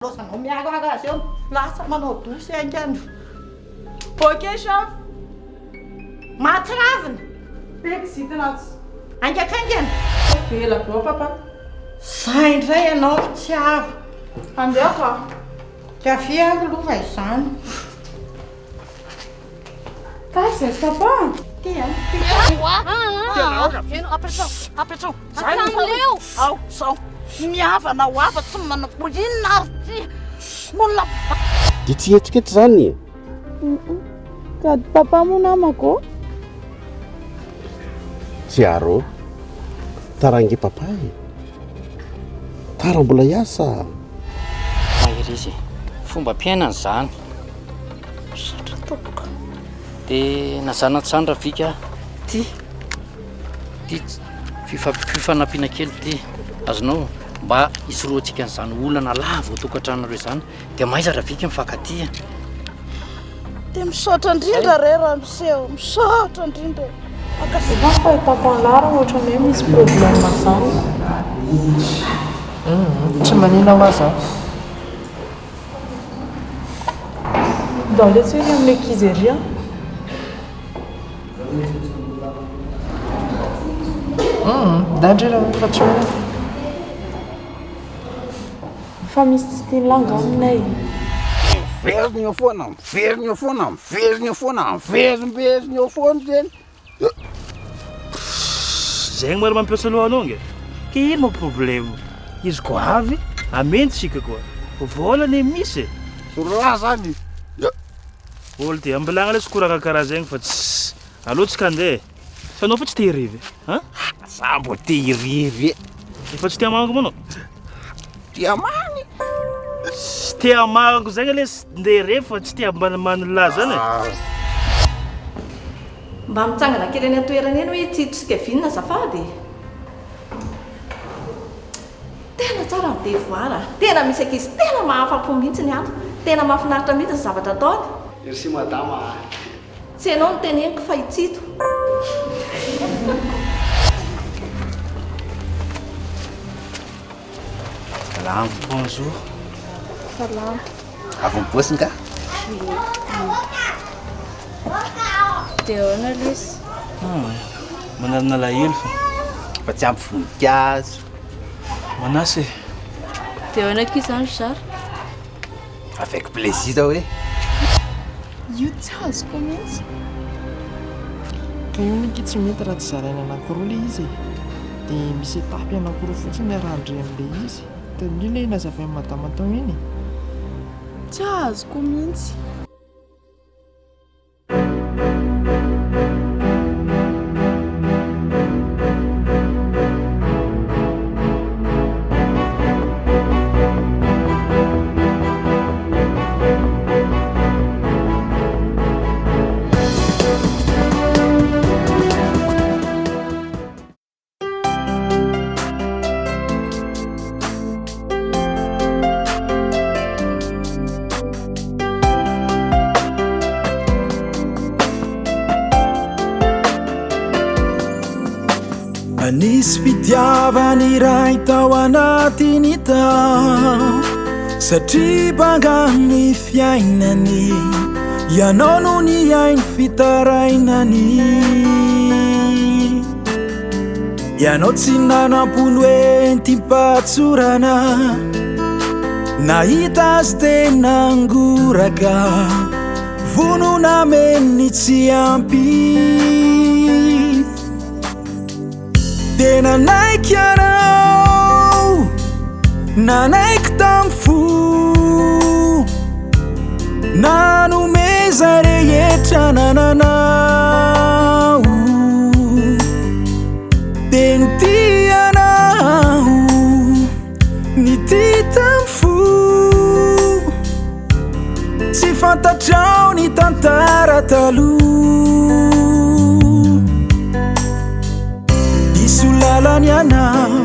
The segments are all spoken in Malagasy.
Laozanao miaro azy eo, lasa manao douche haingana. Ok chef. Mahatsiravina. Be kizitina tsy. Haingakaingana. Ela be ao papa. Za indray ianao ry Tsiaro. Andeha ka. Ka avia ary aloha raha izany. Taiza ry papa? Ty a. Apetrao, apetrao. Zany Ao, zao. Mihavana ho hava tsy manao inona ary ty. Olona Dia tsy hihetsika eto izany e? Sady papa moa namako ô. Tsiaro, tara ange papa e. Tara mbola hiasa. Mahereza e. Fombam-piainana izany. Misaotra tompoko. Dia na zana tsy zany Rafika ty. Ty fifanampiana kely ty. Azonao mba hisorohantsika an'izany olana lava ao tokantranonareo izany. Dia mahaiza Rafika mifankatia. Dia misaotra indrindra re ramose ô, misaotra indrindra e. Mankasitraka. Ny fahitako an'lah raha ohatran'ny hoe misy problème zany. Humm tsy manina hoa za. Ndao letsy ery amin'ny ankizy ery an. Humm ndao ndry raha fa tsy manina. Fa misy tsy tian'lah angaha aminay e. Miverina eo foana, miverina eo foana, miverina eo foana, miverimberina eo foana ireny. Zegny ma mampiasa loha anao nge. Ke ino ma problème? Izy ko avy, amentsika koa. Vola anie misy e. Raha zany. Olo ty ambilagna lesy koragna karaha zegny fa tsy aleo tsika andeha e. Fa anao fa tsy te hirevy e? Za mbô te hirevy e. Efa tsy te hamango moa anao? Te hamagny? Tsy te hamango zegny lesy ndeha hirevy fa tsy te hamaniman'ny lahy zany e. Mba mitsangana kely eny an-toerana eny hoe i Tsito sy Kevin azafady e! Tena tsara ny devoir a! Tena misy ankizy tena mahafa-po mihitsy ny ato. Tena mahafinaritra mihitsy ny zavatra ataony. Merci madama a! Tsy ianao no teneniko fa i Tsito. Salama. Bonjour. Salama. Avy mibossy nga? Dia ahoana lesy? Manalina alahelo fa. Fa tsy ampy voninkazo. Manasa e. Dia ahoana akia izany ry zara? Avec plaisir hoe. Io tsy azoko mihitsy. Ka io ange tsy mety raha tsy zaraina anankiroa ilay izy e. Dia misy étape anankiroa fotsiny arahan-dry amin'ilay izy. Tadidio ilay nazavain'i madama tao iny e. Tsy azoko mihitsy. Nisy fitiavana iray tao anatiny tao Satria banga ny fiainany Ianao no nihaino fitarainany Ianao tsy nanampo ny hoe entim-pahatsorana Nahita azy tena ngoraka Vonona hameno ny tsy ampy Dia nanaiky ianao Nanaiky tamin'ny fo Nanome izay rehetra nananao Dia nitia anao Nitia tamin'ny fo Tsy fantatrao ny tantara taloha Diso lalana ianao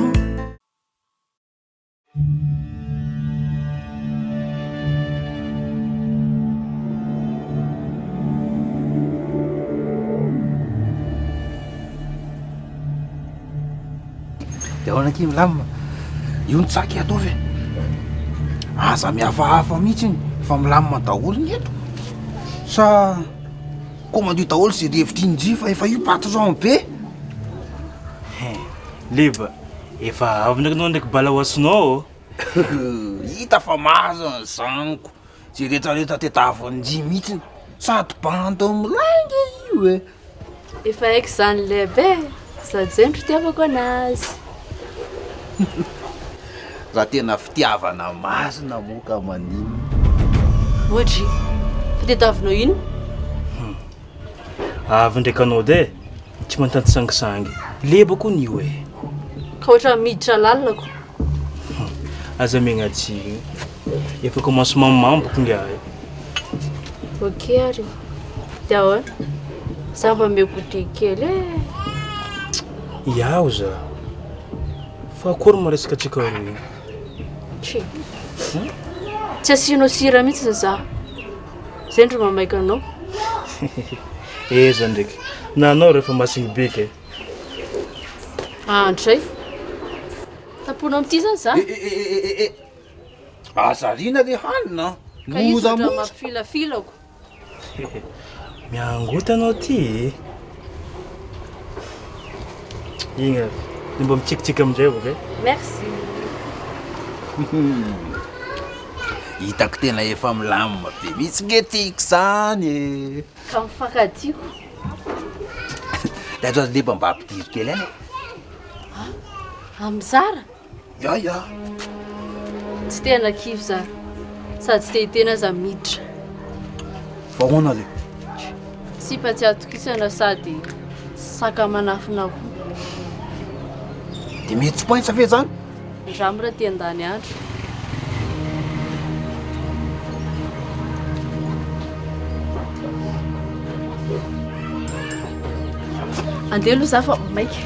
Dia ahoana akia milamina? Io ny tsaky ataovy e. Aza mihafahafa mihitsiny fa milamina daholo ny eto. Sa komandio daholo izay revitr'i Njy fa efa io patron be. Leba, efa avy ndraiky anao ndraiky bala hoasinao ô. Hita fa mahazo ny zanako. Izay rehetrarehetra tediavin'i Njy mihitsiny. Sady bandy milay nge io e. Efa haiko izany leba e! Sady izay no fitiavako anazy. Raha tena fitiavana masina moa ka maninona? Ohatry, fa tediavinao inona? Avy ndraiky anao edy e! Tsy matanty sangisangy. Leba koa ny io e! Ka ohatran'ny miditra lalina ko. Aza megnatsiny. Efa commence mamimamboko ingahy. Ok ary. Dia ahoana? Za mba omeo goûter kely e. Iaho za. Fa akory moa resaka antsika roa io? Tsia. Tsy asianao sira mihitsy za. Zay ndro mamaika anao. Eza ndraiky. Na anao rehefa masigny be kay. Andray. Tapoana amin'ity zany za. Eh eh eh eh eh. Aza ariana le hanina an. Ka izy Moramora. ohatran'ny mampifilafilako. Miangoty anao ty e. Igny ary. Dia mba mitsikitsiky amin'izay avy e. Merci. Hitako tena efa milamina be mihitsy nge tiako izany e. Ka mifankatiako. Dia aza leba mba ampidiro kely any e. Amin'ny zara? Ya ya. Tsy te hanakivy za. Sady tsy te hiteny aza miditra. Fa ahoana le? Sipa tsy atokisana sady saka manafina koa. Dia mety tsy points ve zany? Andramo raha te handany andro. Andeha aloha za fa maika.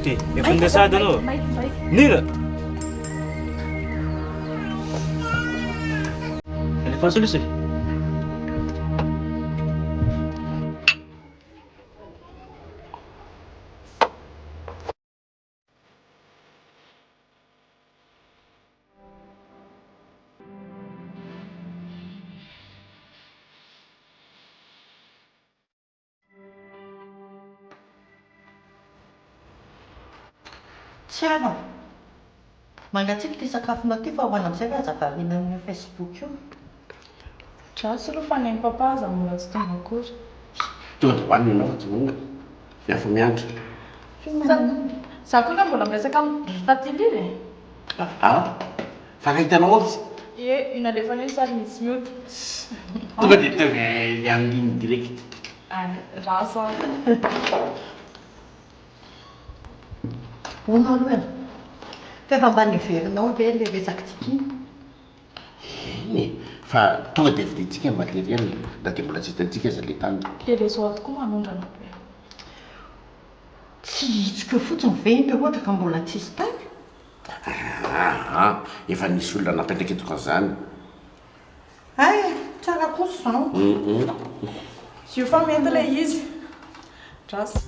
Ty, efa ndeha sady anao? Nina! Alefaso lesy e. Tsiaro a! Mangatsiaka ity sakafonao ity fa hohanina amin'izay ve aza variana amin'io Facebook io. Dratsy aloha fa nen'i papa aza mbola tsy tonga akory. Tonga dia hohanina ianao fa tsy maninona. Ny hafa miandry. Za koa aloha mbola miresaka amin'i Taty Lily e. Ah! Fa raha hitanao ao izy? Ie, io nalefany io sary misy mioty. Tonga dia tonga en ligne direct. Raso an. Hono aloha e! Fa efa mba neverinao ve ilay resak'tsika iny? Eny e! Fa tonga dia vidintsika ny matériel na dia mbola tsy hitantsika aza ilay tany. Ilay réseau ato koa manondrana be. Tsy hitsiko eo fotsiny ve iny raha ohatra ka mbola tsisy tany? Aa efa nisy olona napetraka eto an'izany. Hay e! Tsara kosa izany. Io fa mety ilay izy. Drasa.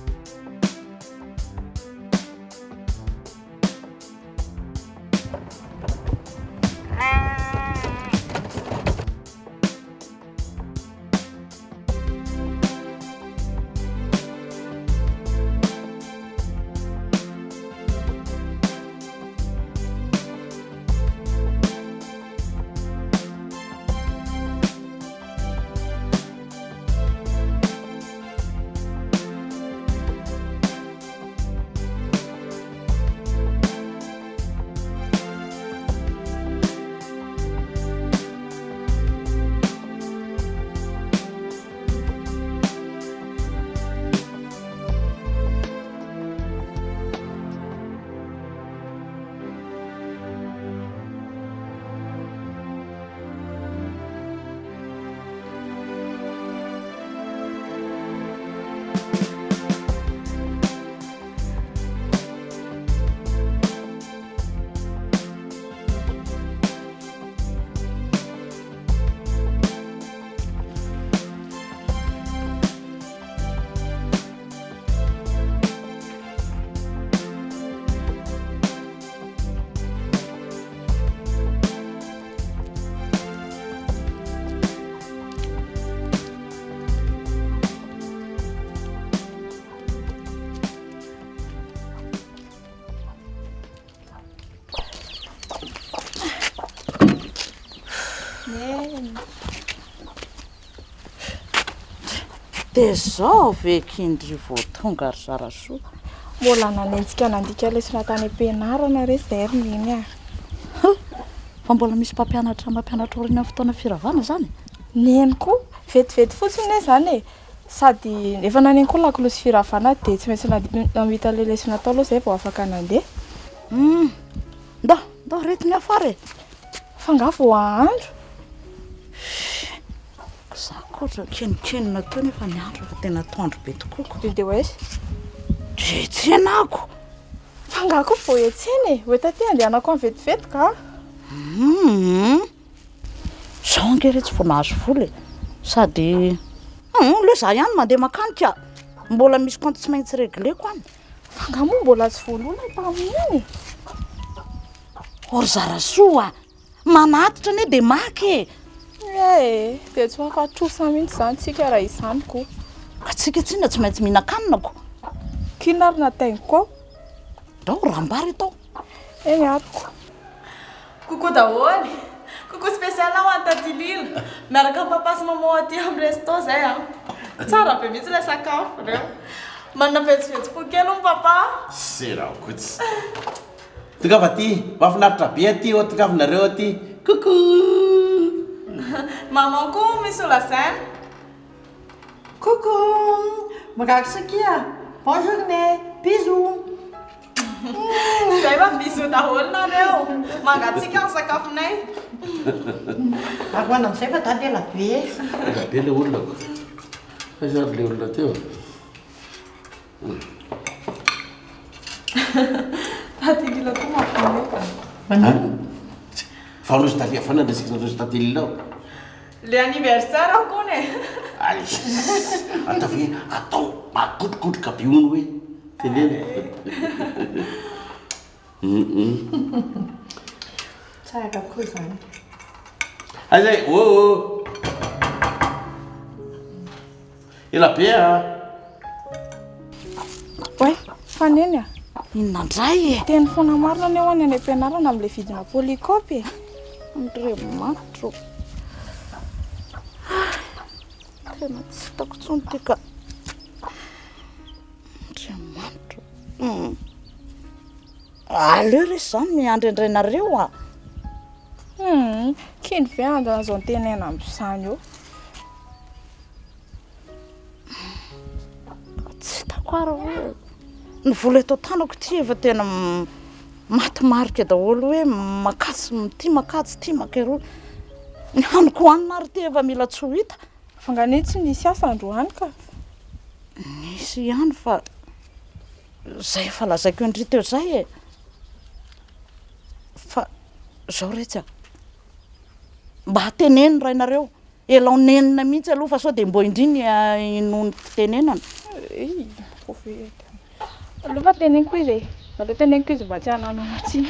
Neny. Dia zao ve kindry vao tonga ry Zarasoa? Mbola nanenjika nandika lesona tany am-pianarana re izay ry Neny a! Huh! Fa mbola misy mpampianatra mampianatra aorianan'ny fotoana firavana izany? Neny koa! Vetivety fotsiny anie izany e! Sady efa naneno koa lakolosy firavana dia tsy maintsy namita ilay lesona tao aloha izay vao afaka nandeha. Hum! Ndao, ndao reto ny afara e! Fa angaha vao hahandro? Za koa ohatran'ny kenokenona teo nefa ny andro efa tena atoandro be tokoa ko. Dia ho aiza? Dia hiantsena aho ko. Fa angaha koa vao hiantsena e? Ho ety andehanako any vetivety ka. Hum! Zao ange re tsy vao nahazo vola e. Sady hum aleo za ihany mandeha mankany ka. Mbola misy compte tsy maintsy regleko any. Fa angaha moa mbola tsy voaloa ilay tamin'iny e? O ry Zarasoa a! Manatitra anie dia maka e! Ee, dia tsy ho afa-trosa mihitsy izany tsika raha izany ko. Ka tsika tsinona tsy maintsy mihinan-kanina ko. K'inona ary no atainiko ao? Ndao rambary atao. Eny ariko. Coucou daholo! Coucou spécial ho an'i Taty Lila! Miaraka amin'i Papa sy Maman aty amin'ny resto zay an! Tsara be mihitsy ilay sakafo reo! Manana vetsovetso-po kely hono Papa! Serakotsy. Tongava aty, mahafinaritra be aty ô, tongava nareo aty. Coucou! Maman koa misy ho lazaina. Coucou! Mirary soa kia! Bonne journée! Bisous! Zay fa bisous daholo nareo! Mangatsiaka ny sakafonay. Aroana amizay fa dada ela be. Ela be le olona ko. Aiza ary le olona teo? Taty Lila koa mampiomehy ka. Maninona? Fa rozy taty fa nandresy rozy taty Lila ao. Le anniversaire kony e. Ay, ataovy hoe atao makotrokotroka be hono hoe teneno. Tsara koa izany. Aiza e, oh oh. Ela be a! Oay, fa neny a! Inona indray e? Teny foana marina anie ho'a ny any am-pianarana amin'ilay vidina polycope e! Andriamanitra ô! Hay, tena tsy hitako intsony ity ka. Andriamanitra ô! Aleo re izany miandry an-drainareo a! Hum, kindry ve andan'izao nitenena amin'izany eo? Tsy hitako ary hoe ny vola eto an-tanako ity efa tena maty marika daholo hoe makatsy ity makatsy ity maka eroa. Ny haniko hohanina ary ity efa mila tsy ho hita. Fa nga anie tsy nisy asa androany ka. Nisy ihany fa izay efa lazaiko an-dry teo izay e. Fa izao retsy a, mba teneno rainareo. Elao nenina mihitsy aloha fa sao dia mbô indry ny inoany fitenenana. Eii Aleo fa teneniko izy e. Aleo teneniko izy mba tsy hananana tsiny.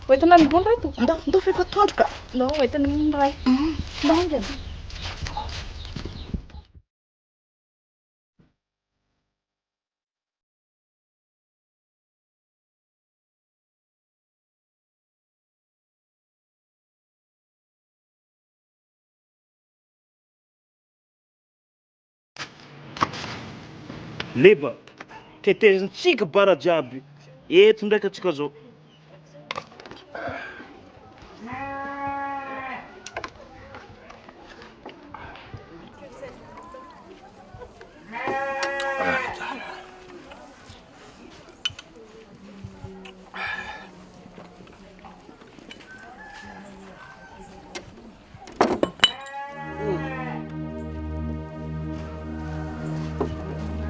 Hoentina any ambony ry reto. Ndao, ndao fa efa atoandro ka. Ndao hoentina ambony ray. Ndao haingana. Leba, tetezintsika bara jiaby eto ndraiky antsika zao.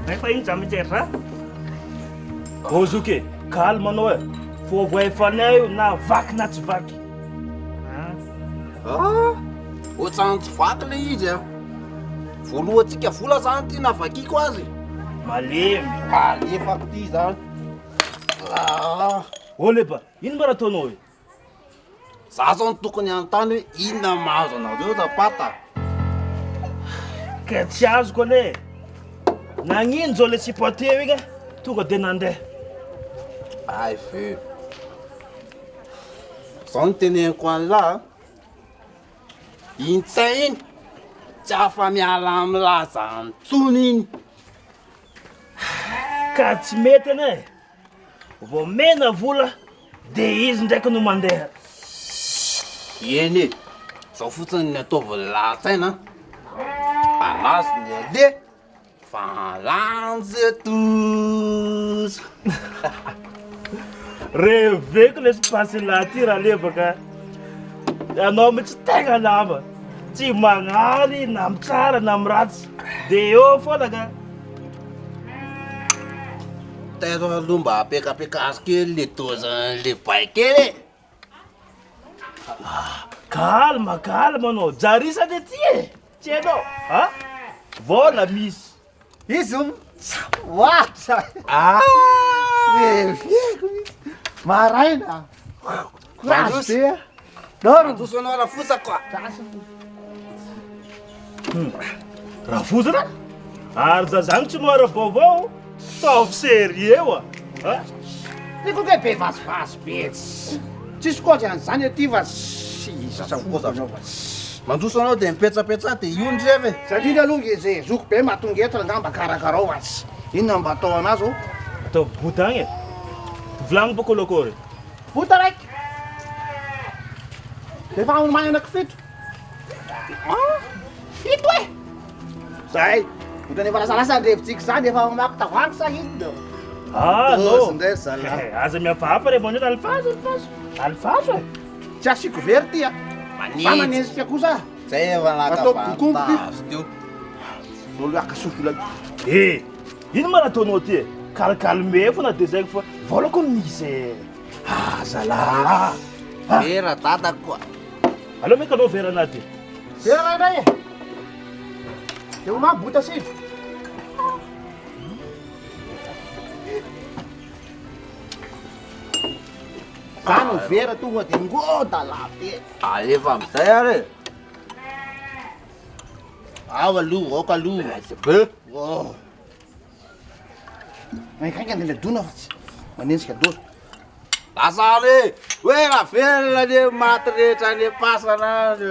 Nefa ino za mijery za? Ô zoky e, calme anao e. Vao voaefanay io na vaky na tsy vaky. Ah, ohatran'ny tsy vaky le izy a. Voalohantsika vola zany ty navakiko azy. Malemy. Alefako ty zany. Ah. Ô leba, ino mba raha ataonao e? Za zao no tokony hanontany hoe inona no mahazo anareo Rapata? Ka tsy azoko anie e! Nagnino zao le sipa teo igny tonga de nandeha? Ay ve! Zao no teneniko an'lah a! Iny tsay iny, tsy afa-miala amin'ny lazany intsony iny. Ka tsy mety anie e! Vao omena vola de izy ndraiky no mandeha. Eny e, zao fotsiny ny ataovy ny lahatsaina an, anazy ny aleha fa lanjy tous. Reveko le space-lah ty Ralebaka a! Ianao mihitsy tegna nama, tsy magnary na amin'ny tsara na amin'ny ratsy, de eo foana ka. Tairo aloha mba apekapekazo kely le dose-n'le bay kely e! Calme, calme anao, Jarisa anie ty e! Tsy hainao a? Vola misy. Izy mitsaoatra. Ah! Reveko mihitsy. Maraina. Courage be a. Doro. Mandroso anao rafozako a. Rafozana? Ary za zany tsy noara-baovao? Ataovy sérieux oa! A? Ty koa kay be vazivazy be tsy tsisy kôzy an'izany aty fa tsy Mandroso anao de mipetsapetsa de io ny revy e. Za indrindra aloha nge ze zoky be mahatonga eto rangah mba karakarao fa tsy inona mba atao anazy ô. Ataovy bota agny e. Volagno bôka olo akôry. Bota raiky. Efa manana kifito. Ah, fito e! Zay, ohatran'ny efa lasalasa ny revitsika izany, efa mamaky tavoahangy sa inona? Ah, Dose non. indray ry zalahy. Eh, Aza mihafahafa rehefa manao alifazo, alifazo. Alifazo e. Tsy asiako very ty a. Fa manenjika kosa. Zay efa naka Ataoko kokoa ty. vantazo teo. Lolo akasofo ilay. Eh, ino ma raha ataonao ty e? Calcalme foana de zay fa vola koa misy e. Ah, zalahy. Vera dadako a. Aleo meka anao vera anaty. Vera ray indray e. Dia omano bota sivy. Zany ny vera tonga dia ngoda la be. Alefa amizay ary e. Ao aloha, aoka aloha. Be. Oh. Haingaingana ilay dona fa tsy manenjika dona. Lasa any e! Hoe raha velona anie maty rehetra any am-pasana any.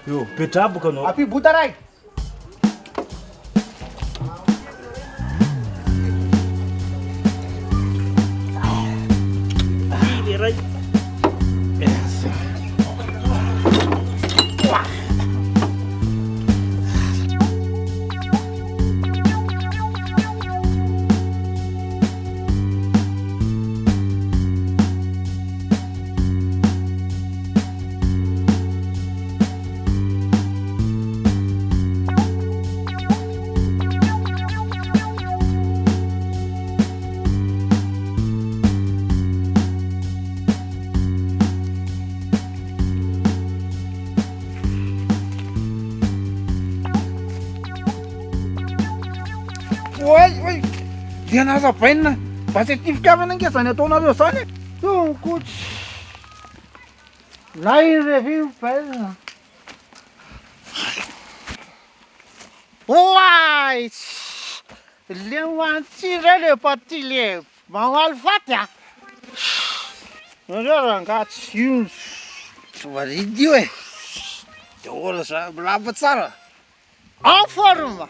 Io, petraboka anao. Ampio bota ray. Oay, oay, dia naza bainina, mba tsy aty fitiavana ange zany ataonareo zany e. Tonko tsy. Lay revy bainina. Oay! Le hoan'ity indray le parti le mamaly faty a! Nareo rangaha tsy io. Tsy maridy io e! De ahoana za milama tsara? En forme!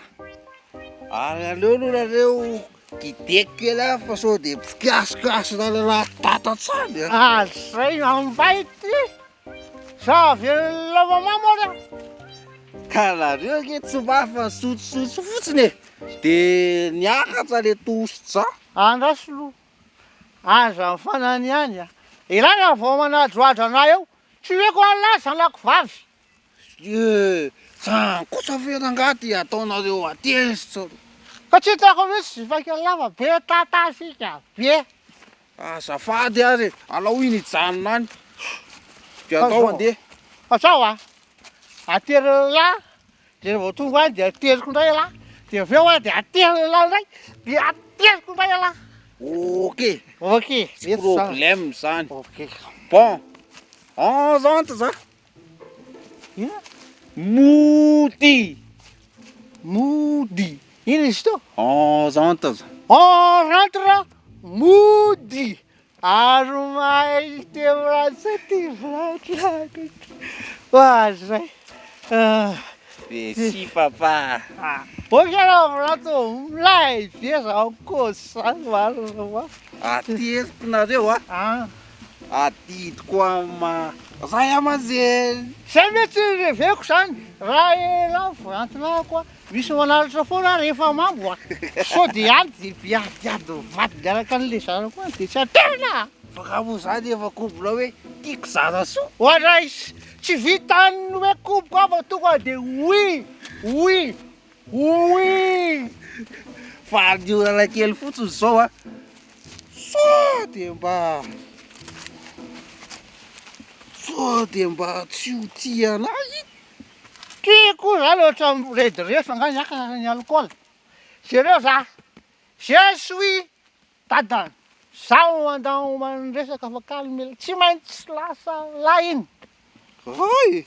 Ary aleo aloha nareo guideko kely any fa sao de mpikasokaso lalalahy tata tsany a! Ary zay ambay ty! Za velona mama ary a! Ka nareo ange tsy mafy fa nisotrosotra fotsiny e! De niakatra le tosi-drà. Andraso aloha, aza mifananihany a! Ialahy raha vao manadrohadro anah eo, tsy omeko an'lah zanako vavy! Eh! Zany kosa ve rangaha ty ataonareo atezitra. Fa tsy hitako mihitsy zipaky lava be tatasika be. Azafady ary e, alao iny hijanona any de andao handeha. Fa zao a, aterin'lah de vao tonga any de ateriko indray elah, de avy eo a de aterin'lah indray de ateriko indray elah. Ok. Ok, Tsy problème zany. Ok. Bon, en zante za. Inona? Mody! Mody! Inona izy teo? On rentre. On rentre, mody! Ary mahay teny frantsay ty volandrako. Oadray. Merci papa. Ok raha volanto, milay be zany kôzy zany marina fa. Ateriko nareo a. Adidiko amin'ny ray aman-dreny. Zay mihitsy ny reveko zany, raha elah volantinahako a, misy manaratra foana rehefa mambo a, sao de any de miadiady mivady miaraka an'le zanako any de tsy aterina a! Fa raha moa zany efa kobonao hoe tiako zarasoa. Oadray, tsy vitan'ny hoe koboko aho fa tonga de oui, oui, oui! Fa ny olana kely fotsiny zao a, Sao dia mba sao dia mba tsy ho tia anah i? Tiako zany ohatran'ny miredirefy angaha ny akana ny alcool. Jereo za, je suis dadany, zaho mandao mandresaka fa calme, tsy maintsy lasa lahy iny. Hay!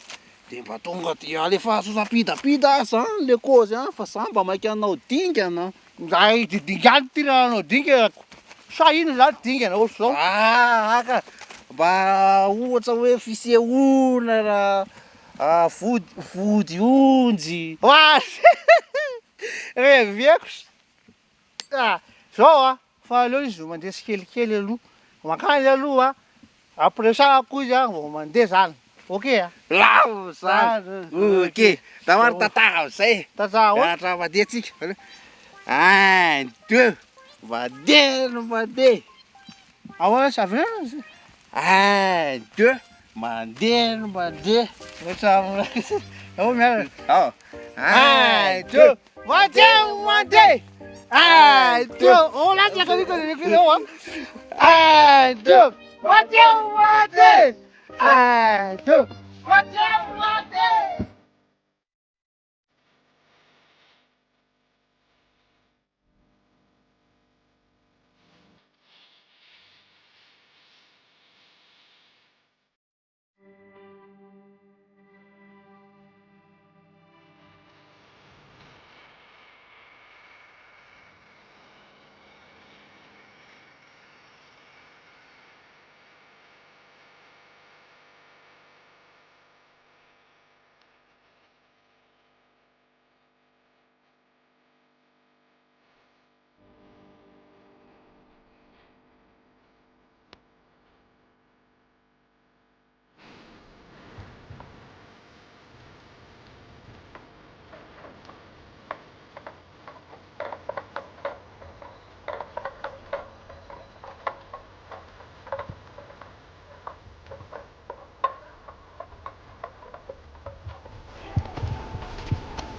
Dia mba tonga dia alefaso rapidapida zany le kôzy an, fa za mba maika hanao dingana. Zay de dingano ty raha hanao dingana ko, sa inona zany dingana ohatr'izao? Aa ka mba ohatra hoe fisehoana raha vody vody onjy. Oa! Reveko Ah! Zao a, fa aleo izy mandeha tsikelikely aloha, mankany aloha ampiresahako izy an vao mandeha zany, ok a! Lavo zany, ok, ndao ary tantara amizay, Tantara ahoana? Miaratra mandeha tsika, un, deux, mandeha no mandeha. Ahoana sy avy Un, deux, mandeha no mandeha. Ohatran'ny, ao miaraka. Ao. Un, deux, mandeha mandeha. Un, deux, oh là, tu as connu que le hein. Un, deux, mandeha mandeha. Un, deux, mandeha mandeha.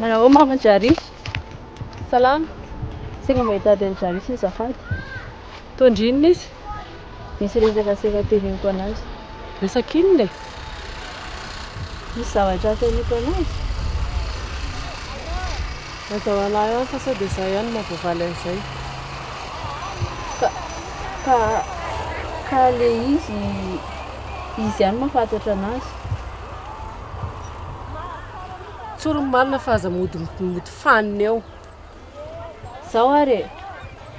Manao ahoana mama Jarisy? Salama. Saika mba hitady an'i Jarisy azafady. Tondro inona izy? Misy resaka saika teneniko anazy. Resaka inona e? Misy zavatra teneniko anazy. Lazao anah ihany fa sao dia izaho ihany no mahavoavaly an'izay. Ka, ka, ka le izy, izy ihany mahafantatra anazy. Tsory ny marina fa aza mody mody fanina eo. Zao ary e!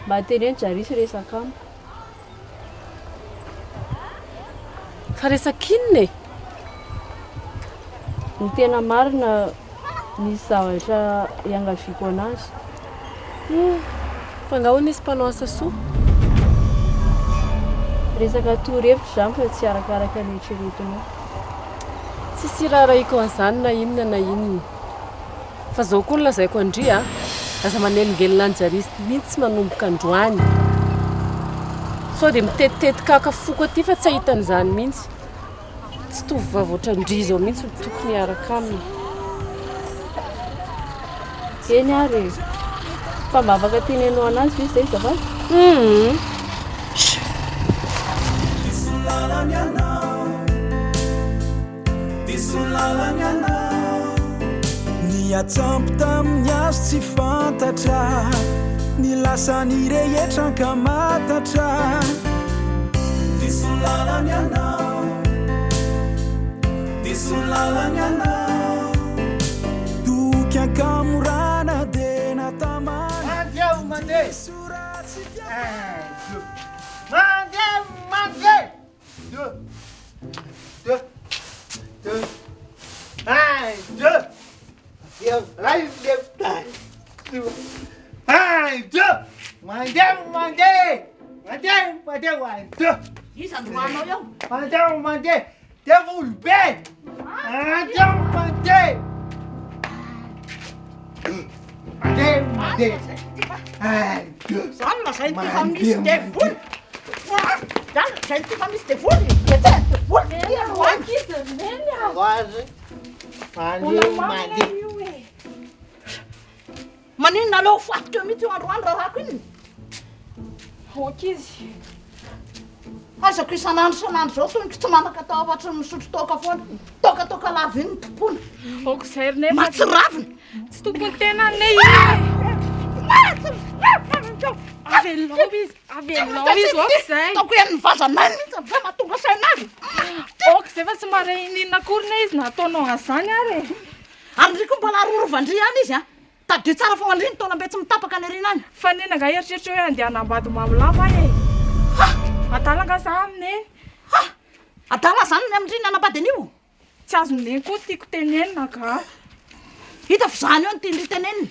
Mba teneno Jarisy resaka amiko. Fa resaka inona e? Ny tena marina misy zavatra iangaviako anazy. Hum, fa nga hono nisy mpanao asa soa? Resaka torohevitra izany fa tsy arakaraka ny eritreretinao. Tsisy iraharahiako an'izany na inona na inona. Fa zao koa no lazaiko an-dry a! Aza manelingelina an'i Jarisy mihitsy manomboka androany. Sao dia mitetitety kaka foko aty fa tsy hahita an'izany mihitsy. Tsy tovovavy ohatran-dry izao mihitsy no tokony hiaraka aminy. Eny ary e! Fa mba afaka teneno anazy ve izay azafady? Hum! Diso lalana ianao. Diso lalana ianao. Niatsampy tamin'ny hazo tsy fantatra Ny lasan'ny rehetra ankamatatra Diso lalana ianao Diso lalana ianao. Un, deux. Mandeha, mandeha. Deux, deux, deux. Un, deux. Ray, Un, deux. Mandeha, mandeha. Mandeha, mandeha. Un, deux. Iza androanao eo? Mandeha, mandeha. Devoly be. Mandeha, mandeha. Mandeha, mandeha. Un, deux. Zany lazainy ty fa misy devoly. Zany lazainy ty fa misy devoly. Etsy devoly ty androany. Hoazy. Mandeha, mandeha. Maninona aleo ho fatiko eo mihitsy io androany rarako iny. Ok izy. Aizako isan'andro isan'andro izao toy ny tsy manan-katao afa-tsy ny misotro toaka foana. Toakatoaka lava iny ny tompoina. Ok izay ry neny. Mahatsiravina. Tsy tompon'ny tenany ne io e. Avelao izy, avelao izy, ok izay. Ataoko henon'ny vazanay mihitsy avy eo mahatonga saina azy. Ok izay fa tsy mahare ininona akory ne izy na ataonao an'izany ary e. Ary ndry koa mbola arorovan-dry ihany izy an. Tadidio tsara fa ho an-dry ny taolam-be tsy mitapaka any aoriana any. Fa neny angaha eritreritra hoe handeha hanambady mamo lava e. Ha! Adala angaha za amin'i neny? Ha! Adala zany ny amin-dry ny hanambady an'io? Tsy azon'i neny koa ny tiako tenenina angaha. Hita fa zany eo no tian-dry tenenina.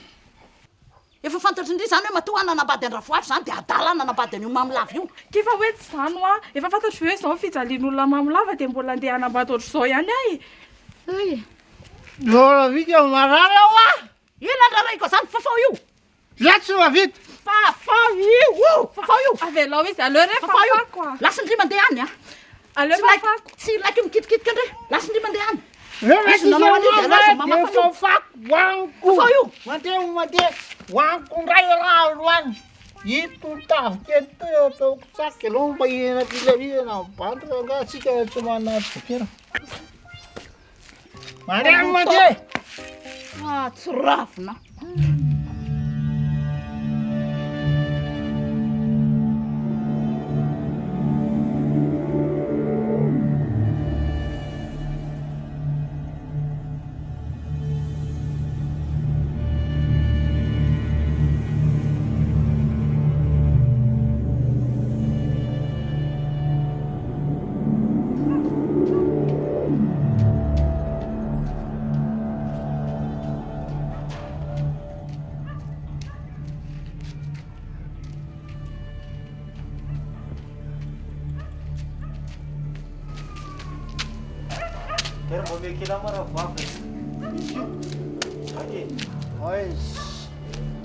Efa fantatry ndry zany hoe matoa aho nanambady an-dRavoavy zany dia adala aho nanambady an'io mamo lava io. Kay fa hoe tsy zany hoa. Efa fantatro ve hoe izao ny fijalian'olona mamo lava dia mbola andeha hanambady ohatr'izao ihany aho e. Hay. Rahavika marary aho ah! Inona ny rarahiko zany? Fafao io! Za tsy mahavita! Fafao io! Fafao io! Avelao izy, aleo re Fafao io! fafako ah! Lasa ndry mandeha any ah! Aleo Tsy like, fafako. tsy like mikitikitika ndry! Lasa ndry mandeha any! Rehefa Izy nanao an'io dia lasa mamafa dia an'io. fafako hoaniko! Fafao io! Mandeha mandeha hoaniko indray raha androany! Ito tavy kely ito ataoko tsaky aloha mba hihinana am-pilaminana ny bandy fa angaha tsika tsy manana dokera. Mandeha mandeha. Ah, tsy ravina.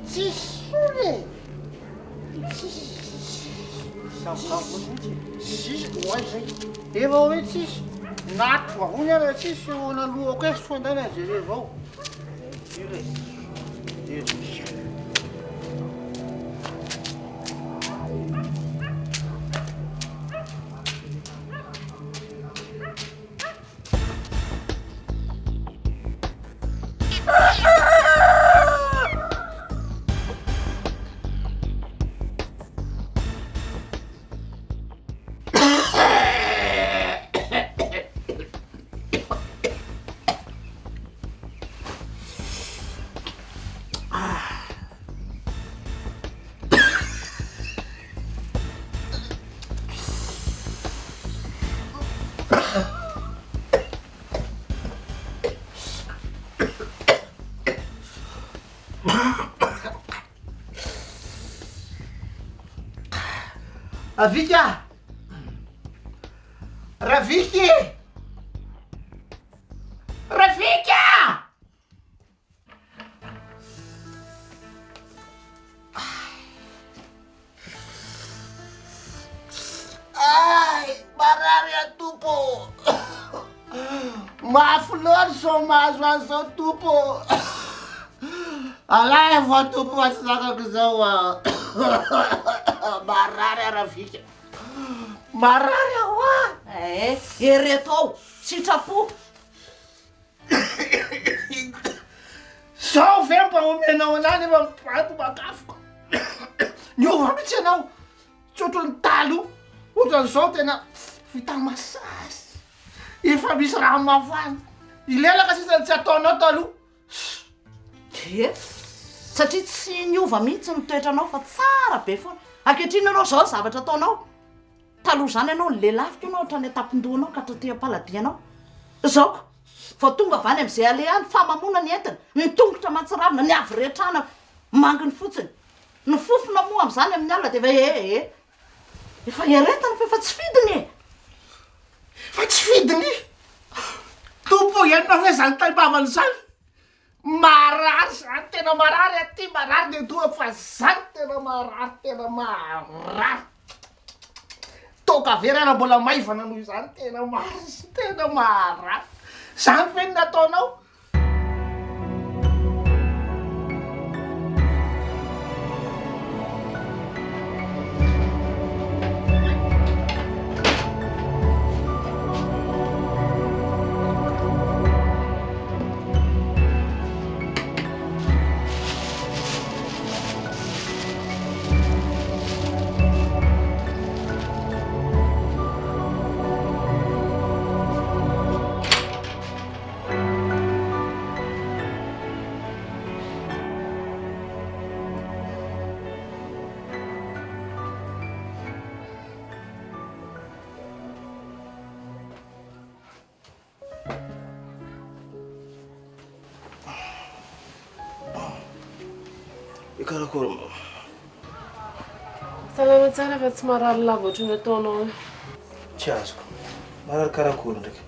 Tsisy solona e! Tsisy. Tsisy oay zay. Efa hoe tsisy. Naty vavony ara tsisy eo analohako eo fandana jereo ao. Ravika! Raviky! Ravika! Ay, marary aho tompo ô! Mafy loatra izao mahazo ahy izao tompo ô! Alaivo aho tompo fa tsy zakako izao ah! Marary aho Ravika! Marary aho ah! Eh, ereto ao, sitrapo. Zao ve mba omenao anah nefa mibato makafoka? Niova mihitsy ianao, tsy ohatran'ny taloha, ohatran'izao tena vita massage, efa misy rano mafana, ilelaka sisa no tsy ataonao taloha. Ie, satria tsy niova mihitsy ny toetranao fa tsara be foana. Ankehitriny ianao izao ny zavatra ataonao. Taloha izany ianao nilelafika ianao hatrany an-tampon-dohanao ka hatraty am-paladianao. Izao ko, vao tonga avy any amin'izay aleha any, famamoana ny entina, ny tongotra mahatsiravina, ny haviretrana manginy fotsiny. Ny fofona moa amin'izany amin'ny alina dia efa ee ee. Efa iaretana fa efa tsy fidiny e! Fa tsy fidiny? Tompo ô, ianao ve izany taim-bavany izany? Marary zany, tena marary aty, marary ny an-dohako fa zany tena marary, tena marary. Toaka very ary mbola maivana noho izany, tena marary, tena marary. Zany ve no nataonao? Karakory moa? Salama tsara fa tsy marary lava ohatran'ny ataonao io. Tsy azoko. Marary karakory ndraiky?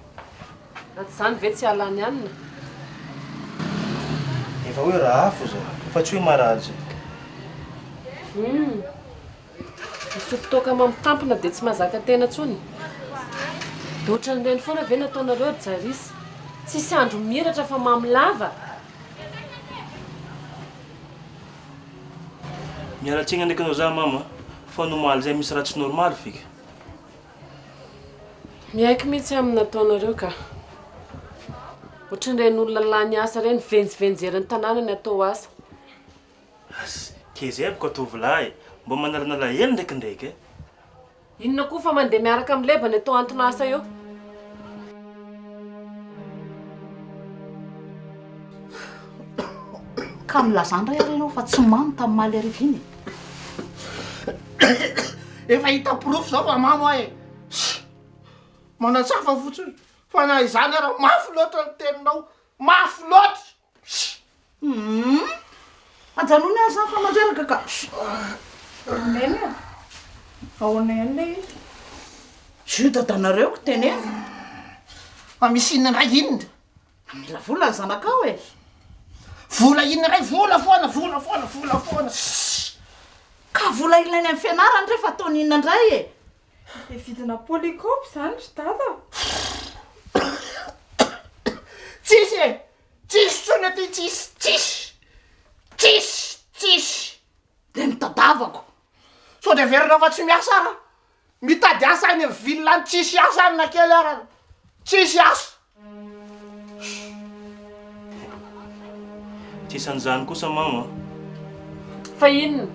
Raha tsy izany ve tsy hahalany hanina? Efa hoe raha afo zay fa tsy hoe marary zay. Hum. Misotro toaka mampitampina dia tsy mahazaka tena intsony? Dia ohatran'ireny foana ve ny ataonareo ry Jarisy? Tsisy andro miratra fa mamo lava? Miala tsiny ndraiky anao za mama fa ny omaly zay misy raha tsy normaly fika. Miaiky mihitsy amin'ny nataonareo ka. Ohatran'ireny olona lany asa ireny, mivenjivenjy eran'ny tanàna ny atao asa. As, ke zay boka tovolahy e, mba manalanala hely ndraikindraiky e. Inona koa fa mandeha miaraka amin'ny leba ny atao anton'asa eo. Ka milazà indray ary ianao fa tsy mamo tamin'ny maly hariva iny e. Efa hita porofo izao fa mamo aho e. Manatsafa fotsiny fa na izany ara mafy loatra ny teninao, mafy loatra. Humm! Ajanony ary zany fa mandreraka ka! Neny a! Ahoana ihany ilay izy? Jus dadanareo ko teneno. Fa misy inona indray inona? Mila vola ny zanakao e! Vola inona indray? Vola foana, vola foana, vola foana. Sss! Ka vola ilainy amin'ny fianarany re fa ataony inona indray e? Dia vidina polycope izany ry dada? Tsisy e! Tsisy tsony aty tsisy tsisy tsisy tsisy. Dia nitadavako. Sao dia heverinao fa tsy miasa ara? Mitady asa any amin'ny ville any tsisy asa any na kely ara. Tsisy asa. Tsisy an'izany kosa mama a. Fa inona?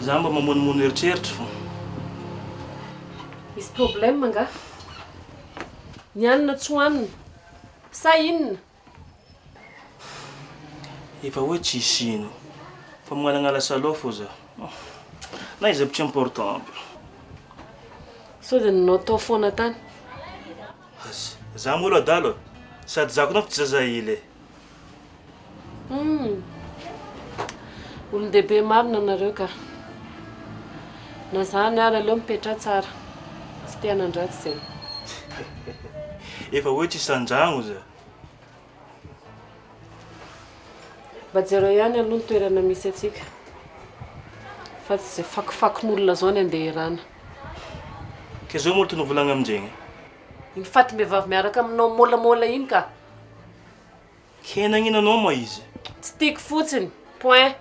Za mba mamonomono eritreritra fô. Misy problème angaha? Ny hanina tsy hohanina? Sa inona? Efa hoe tsisy ino fa magnalagnala salon fô za. Na iza aby tsy important aby. Sao dia nanao tao foana tany? Aza. Za moa aloha adala e. Sady za koa nefa tsy zazahely e. Humm. Olon-dehibe marina nareo ka. Na zany ary aleo mipetraha tsara. Tsy te hanan-dratsy zay. Efa hoe tsisy andragno za. Mba jereo ihany aloha ny toerana misy antsika. Fa tsy zay fakofakon'olona zao ny andeha hirana. Ke zao moa tokony volagna amindregny. Iny fatim-behivavy miaraka aminao môlamôla iny ka. Ke nagnino anao moa izy? Tsy tiako fotsiny. Point.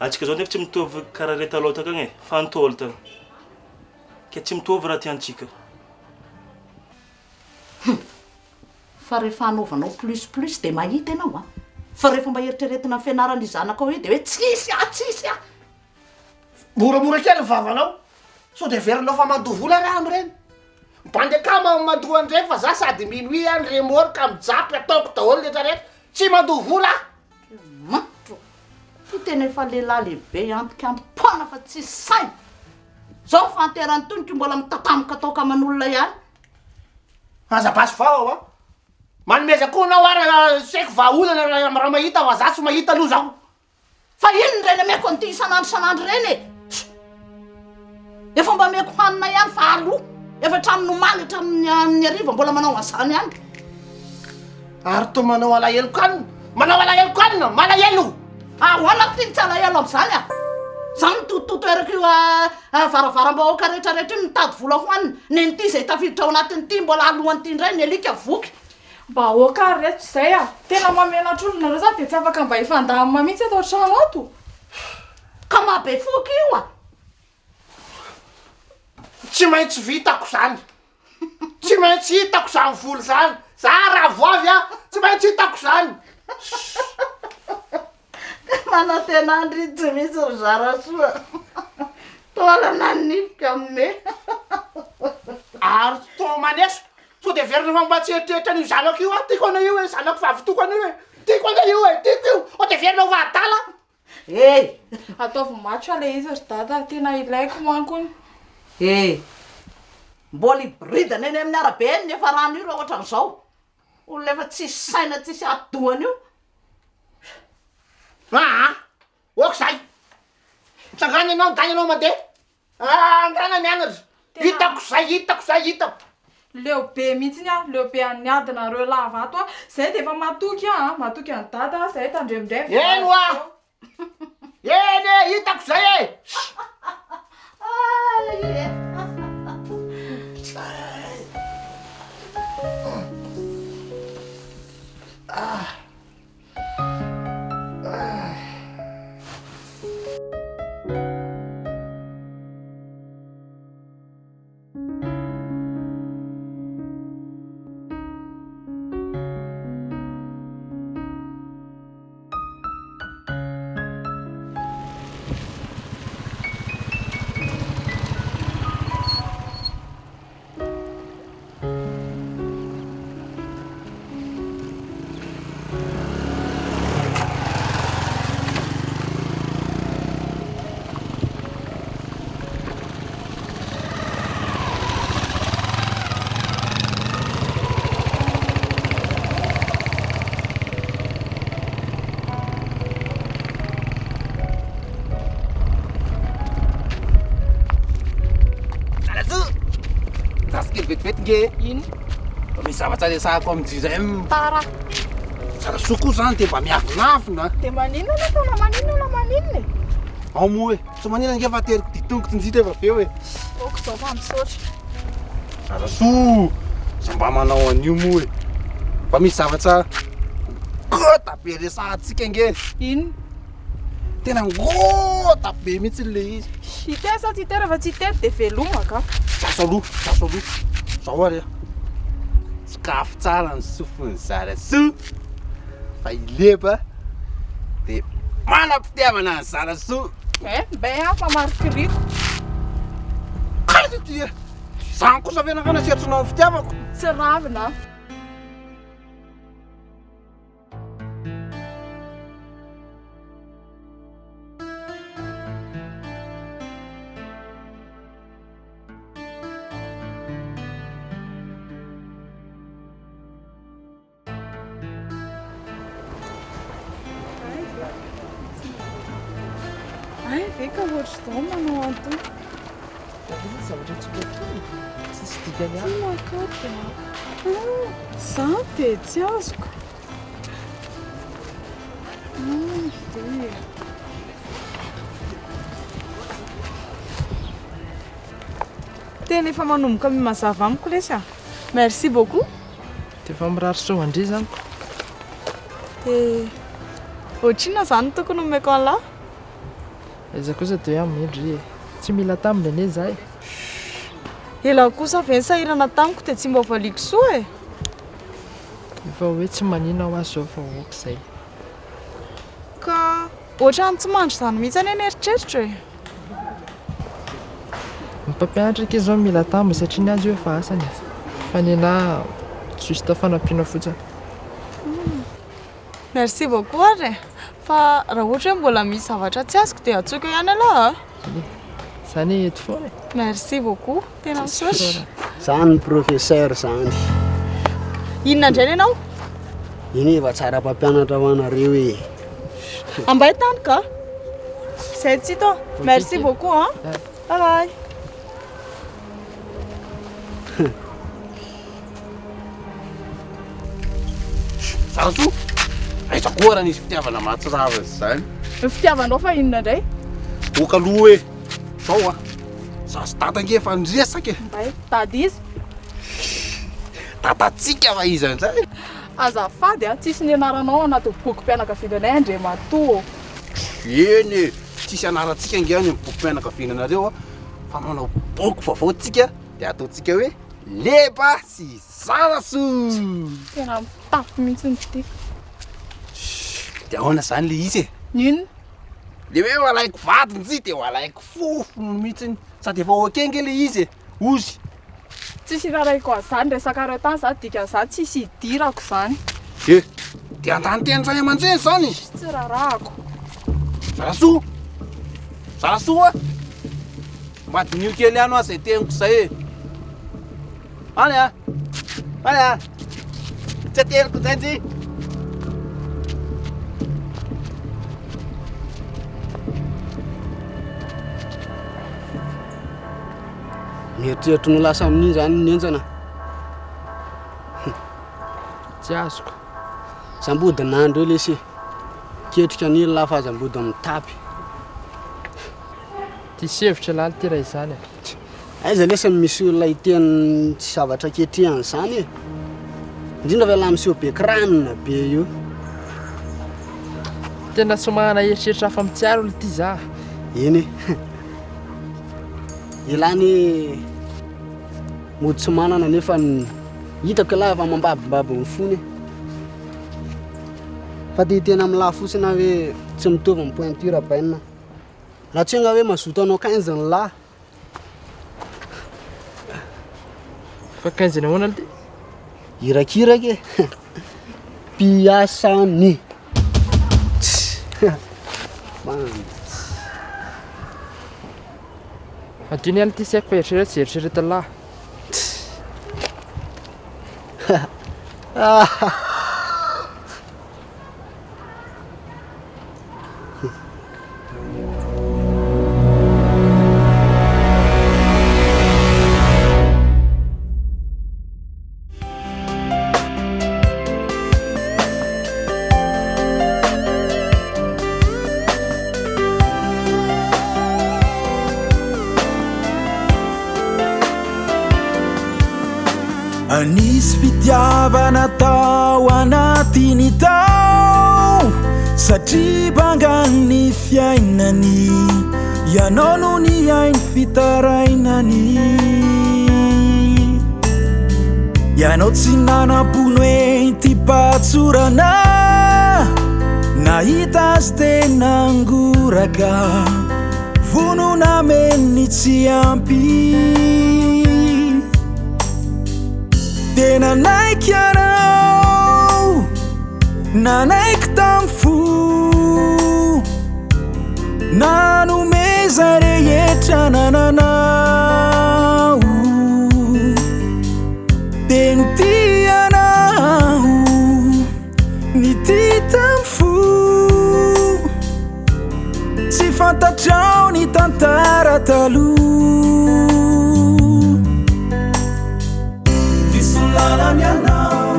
Antsika zao nefa tsy mitovy karaha re taloha takagny e, fa ntaolo tagny. Ke tsy mitovy raha tiantsika. Hum! Fa rehefa anaovanao plus plus dia mahita ianao an! Fa rehefa mba eritreretina ny fianaran'io zanakao io dia hoe tsisy aho, tsisy aho! Moramora kely ny vavanao, sao dia heverinao fa mandoa vola ary aho amin'ireny. Bandy akama mandoa an'ireny fa za sady minuit aho ny remorque mijapy ataoko daholo rehetra rehetra. Tsy mandoa vola aho. Andriamanitro! Ty tena efa lehilahy lehibe antikam-poana fa tsisy saina! Zao ny fahanteran'ny toniko mbola mitatamoka toaka aman'olona ihany. Aza basy vava a! Manomeza koa anao ary seko vahaolana raha mahita fa za tsy mahita aloha zao. Fa inona ireny ameko an'ity isan'andro isan'andro ireny e? Efa mba ameko hanina ihany fa aloha. Efa hatramin'ny omaly hatramin'ny amin'ny hariva mbola manao an'izany ihany. Ary toa manao alahelo kanina. Manao alahelo kanina, malahelo. Ahoana ty ny tsy alahelo amin'izany a? Za mitototo eraky io varavaram-bahoaka rehetra rehetra io mitady vola hohanina. Nen'ity izay tafiditra ao anatin'ity mbola alohan'ity indray ny alika voky. Mba aoka ary reto izay a! Tena mahamenatra olona nareo za dia tsy afaka mba hifandamina mihitsy eto an-trano ato. Ka mahabefoka io a! Tsy maintsy vitako zany. Tsy maintsy hitako zany vola zany. Za raha vao avy a, tsy maintsy hitako zany. Manantena andry tsy misy ry Zarasoa. Taolana ny nifiko amin'ny. Ary toa maneso, sao dia heverina fa mba tsy eritreritra an'io zanako io aho, tiako anie io e, zanako vavy tokana io e, tiako anie io e, tiako io, sao dia heverina ho fa adala. E! Ataovy match ilay izy ry dada a, tena ilaiko manko iny. E! Mbola hiboridana eny amin'ny arabe eny ny efa rano io raha ohatran'izao. Olona efa tsisy saina tsisy atidohany io. Aa! Ok zay! Mitsangana ianao, ndany ianao mandeha. Aa! Ndana mianatra. Hitako zay, hitako zay, hitako. Leo be mihitsiny aho, leo be an'ny adinareo lava ato aho. Zay dia efa matoky aho an, matoky an'i dada aho, zay tandremo indray ny Eny hoa! Eny e, hitako zay e! Zasy kely vetivety nge. Ino? Mba misy zavatra resahako amin'i Jirem. Tara. Zarasoa koa zany dia mba miavonavona. Dia maninona nefa na maninona na maninona e? Ao moa e. Tsy maninona ange fa ateriko dia tongotro ndry rehefa avy eo e. Ok izao fa misaotra. Zarasoa, za mba manao an'io moa e. Mba misy zavatra ngôta be resahantsika ange. Inona? Tena ngôta be mihitsy le izy. Hiteny sa tsy hiteny? Rehefa tsy hiteny dia veloma ka. Zaso aloha, zaso aloha. Zao ary a. Sokafy tsara ny sofin'i Zarasoa fa i Leba dia manam-pitiavana an'i Zarasoa. Eh, mbay aho fa marikiriko. Kaiza ity e? Zany kosa ve nareo nasetrinao ny fitiavako? Tsy ravina aho. Hay ve ka ohatr'izao manao an'itony? Inona zavatra tsotra kely? Tsisy dikany Tsy makaty a. Izany dia tsy azoko. Tena efa manomboka mihazava amiko lesy a. Merci beaucoup. Dia efa mirary soa an-dry izany ko. Dia ohatrinona izany no tokony homeko an'lah? Aiza kosa dia hoe ameo ndry e. Tsy mila tambiny anie izaho e. Elah kosa ve nisahirana tamiko dia tsy mba valiako soa e. Efa hoe tsy manina hoa zao fa ok zay. Ka ohatran'ny tsy mandry izany mihitsy anie ny eritreritro e. Ny mpampianatra akia zao mila tambiny satria ny azy io efa asany e. Fa ny anah juste fanampiana fotsiny. Merci beaucoup ary e. Fa raha ohatra hoe mbola misy zavatra tsy azoko dia antsoiko eo ihany aloha a. Zany eto foana e. Merci beaucoup, tena misaotra. Zany professeur zany. Inona indray ny anao? Iny efa tsara mpampianatra ho anareo e. Ambay tany ka. Zay tsy hita. Merci beaucoup hein. Bye bye. Zarasoa, aiza koa raha nisy fitiavana mahatsiravina izany. Ny fitiavanao fa inona indray? Oka aloha e. Zao a. Za sy dada ange efa niresaka e. Mbay, dada iza? Dadantsika fa iza indray? Azafady a, tsisy ny anaranao anaty bokim-pianakaviananay Andriamatoa ô. Eny e, tsisy anarantsika ange any amin'ny bokim-pianakaviana anareo a, fa manao boky vaovao tsika dia ataontsika hoe Leba sy Zarasoa. Tena mitapy mihitsy ity. Dia ahoana izany le izy e? Inona? Le hoe ho alaiko vady njy dia ho alaiko fofony mihitsy. Sady efa ok ange le izy e. Ozy. Tsisy iraraiko an'izany resakareo tany za dikan'izany tsisy idirako izany. Eh! Dia handany teny ray aman-dreny izany? Tsy rarahako. Zarasoa! Zarasoa! Mba diniho kely ihany hoa izay teniko izay e! Any a! Any a! Tsy ateriko indray njy! Mieritreritra ny ho lasa amin'iny zany ny henjana. Tsy azoko. Zambody nandro eo lesy e. Ketrika an'iny lahy fa aza mbody mitapy. Diso hevitra lahy ty raha izany e. Aiza lesy no misy olona hiteny tsy zavatra ketrehany izany e. Indrindra fa ilay miseho be crâne be io. Tena tsy manana eritreritra hafa mitsiaro aloha ty za. Eny e. Elah anie mody tsy manana nefa hitako elah efa mambabombabo ny fony e. Fa te hiteny amin'lah fotsiny aho hoe tsy mitovy ny pointure bainina. Raha tsy angaha hoe mazoto hanao quinze ny lahy. Fa quinze ny ahoana ty? Irakiraka e. Mpiasan'ny. Madio ny ty tsy haiko fa eritrereto izay eritreretin'ny lahy. Nisy fitiavana tao anatiny tao Satria bangan'ny fiainany Ianao no nihaino fitarainany Ianao tsy nanam-po noentim-pahatsorana Nahita azy tena ngoraka Vonona hameno ny tsy ampy Dia nanaiky ianao Nanaiky tamin'ny fo Nanome izay rehetra nananao Dia nitia anao Nitia tamin'ny fo Tsy fantatrao ny tantara taloha Diso lalana ianao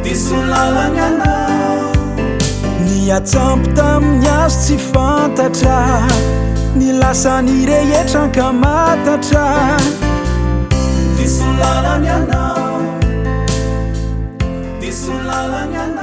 Diso lalana ianao Niatsampy tamin'ny hazo tsy fantatra Ny lasany rehetra ankamatatra Diso lalana ianao Diso lalana ianao.